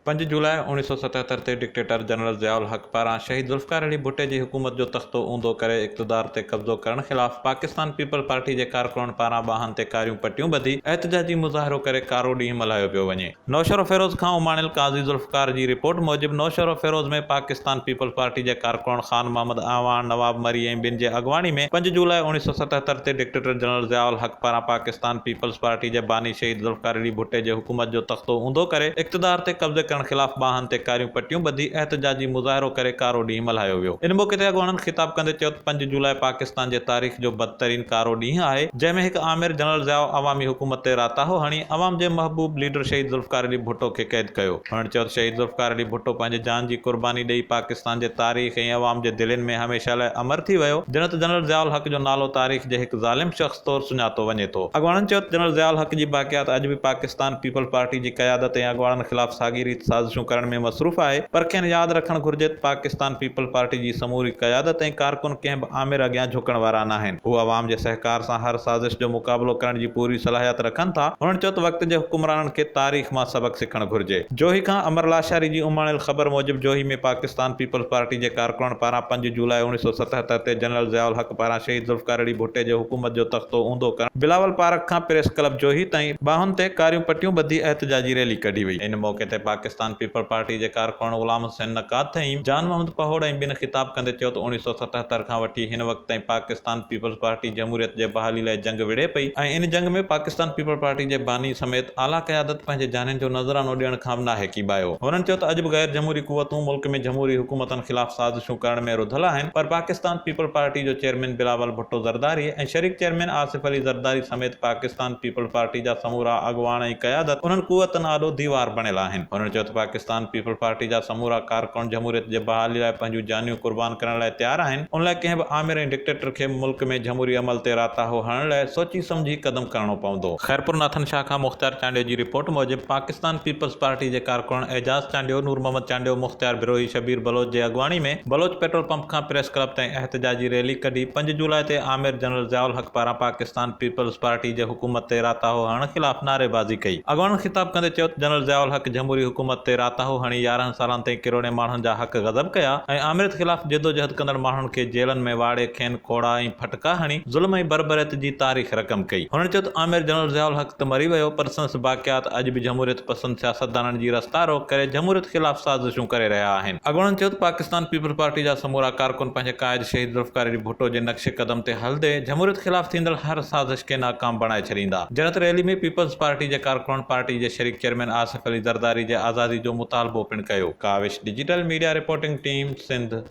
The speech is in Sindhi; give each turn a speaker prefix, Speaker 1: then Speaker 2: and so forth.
Speaker 1: 5 جولاء 1977 تي ڊڪٽيٽر جنرل ضياء الحق پاران شهيد ذوالفقار علي ڀٽي جي حڪومت جو تختو اونڌو ڪري اقتدار تي قبضو ڪرڻ خلاف پاڪستان پيپلز پارٽي جي ڪارڪنن پاران ٻانهن تي ڪاريون پٽيون ٻڌي احتجاجي مظاهرو ڪري ڪارو ڏينهن ملهايو پيو وڃي. نوشهروفيروز کان اماڻيل قاضي ذوالفقار جي رپورٽ موجب نوشهروفيروز ۾ پاڪستان پيپلز پارٽي جي ڪارڪنن خان محمد اعواڻ، نواب مري ۽ ٻين جي اڳواڻي ۾ 5 جولاء 1977 تي ڊڪٽيٽر جنرل ضياء الحق پاران پاڪستان پيپلز پارٽي جي باني شهيد ذوالفقار علي ڀٽي جي حڪومت جو تختو اونڌو ڪري اقتدار تي قبضي ڪرڻ خلاف ٻانهن تي ڪاريون پٽيون ٻڌي احتجاجي مظاهرو ڪري ڪارو ڏينهن ملهايو ويو. ان موقعي تي اڳواڻن خطاب ڪندي چيو ته 5 جولاء پاڪستان جي تاريخ جو بدترين ڪارو ڏينهن آهي جنهن ۾ هڪ آمر جنرل ضياء عوامي حڪومت تي راتاهو هڻي عوام جي محبوب ليڊر شهيد ذوالفقار علي ڀٽو کي قيد ڪيو. هنن چيو ته شهيد ذوالفقار علي ڀٽو پنهنجي جان جي قرباني ڏئي پاڪستان جي تاريخ ۽ عوام جي دلين ۾ هميشه لاء امر ٿي ويو جڏهن ته جنرل ضياء الحق جو نالو تاريخ جي هڪ ظالم شخص طور سڃاتو وڃي ٿو. اڳواڻن چيو ته جنرل ضياء الحق جي باقيات اڄ به پاڪستان پيپلز پارٽي جي قيادت ۽ اڳواڻن خلاف ساڳي ريت سازشون ڪرڻ ۾ مصروف آهي پر کين ياد رکڻ گهرجي ته پاڪستان پيپلز پارٽي جي سموري قيادت ۽ ڪارڪن ڪنهن به آمر اڳيان جهڪڻ وارا ناهن. هو عوام جي سهڪار سان هر سازش جو مقابلو ڪرڻ جي پوري صلاحيت رکن ٿا. هنن چيو ته وقت جي حڪمرانن کي تاريخ مان سبق سکڻ گهرجي. جوهي کان امر لاشاري جي اماڻيل خبر موجب جوهي ۾ پاڪستان پيپلز پارٽي جي ڪارڪنن پاران 5 جولاء 1977 تي جنرل ضياء الحق پاران شهيد ذوالفقار علي ڀٽي جي حڪومت جو تختو اونڌو ڪرڻ بلاول پارڪ کان پريس ڪلب جوهي تائين ٻانهن تي ڪاريون پٽيون ٻڌي احتجاجي ريلي ڪڍي وئي. ان موقعي تي پاڪستان پيپلز پارٽي جي ڪارڪنن غلام حسين نقاد ٿهيم، جان محمد پهوڙ ۽ ٻين خطاب ڪندي چيو ته 1977 کان وٺي هن وقت تائين پاڪستان پيپلز پارٽي جمهوريت جي بحالي لاء جنگ وڙهي پئي ۽ ان جنگ ۾ پاڪستان پيپلز پارٽي جي باني سميت اعليٰ قيادت پنهنجي جانين جو نذرانو ڏيڻ کان به ناهي ڪيٻايو. هنن چيو ته اڄ به غير جمهوري قوتون ملڪ ۾ جمهوري حڪومتن خلاف سازشون ڪرڻ ۾ رڌل آهن پر پاڪستان پيپلز پارٽي جو چيئرمين بلاول ڀٽو زرداري ۽ شريڪ چيئرمين آصف علي زرداري سميت پاڪستان پيپلز پارٽي جا سمورا اڳواڻ ۽ قيادت انهن قوتن آڏو ديوار بڻيل آهن. هنن چيو ته پاڪستان پيپلز پارٽي جا سمورا ڪارڪن جمهوريت جي بحالي لاء پنهنجون جانيون قربان ڪرڻ لاء تيار آهن ان لاء ڪنهن به آمر ۽ ڊڪٽيٽر کي ملڪ ۾ جمهوري عمل تي راتاهو هڻڻ لاء سوچي سمجهي قدم کڻڻو پوندو. خيرپورناٿن شاهه کان مختيار چانڊيو جي رپورٽ موجب پاڪستان پيپلز پارٽي جي ڪارڪنن اعجاز چانڊيو، نور محمد چانڊيو، مختيار بروهي، شبير بلوچ جي اڳواڻي ۾ بلوچ پيٽرول پمپ کان پريس ڪلب تائين احتجاجي ريلي ڪڍي 5 جولاء تي آمر جنرل ضياء الحق پاران پاڪستان پيپلز پارٽي جي حڪومت تي راتاهو هڻڻ خلاف نعريبازي ڪئي. اڳواڻن خطاب ڪندي چيو ته جنرل ضياء الحق جمهوري حڪومت تي راتاهو هڻي 11 سالن تائين ڪروڙين ماڻهن جا حق غضب ڪيا ۽ آمريت خلاف جدوجهد ڪندڙ ماڻهن کي جيلن ۾ واڙي کين ڪوڙا ۽ ڦٽڪا هڻي ظلم ۽ بربريت جي تاريخ رقم ڪئي. هنن چيو ته آمر جنرل ضياء الحق ته مري ويو پر سندس باقيات اڄ به جمهوريت پسند سياستدانن جي رستا روڪ ڪري جمهوريت خلاف سازشون ڪري رهيا آهن. اڳواڻن چيو ته پاڪستان پيپلز پارٽي جا سمورا ڪارڪن پنهنجي قائد شهيد ذوالفقار علي ڀٽو جي نقش قدم تي هلندي جمهوريت خلاف ٿيندڙ هر سازش کي ناڪام بڻائي ڇڏيندا. جڏهن ته ريلي ۾ پيپلز پارٽي جي ڪارڪنن پارٽي جي شريڪ چيئرمين آصف علي زرداري جي آزادي جو مطالبو پڻ ڪيو. Kawish digital media reporting team Sindh.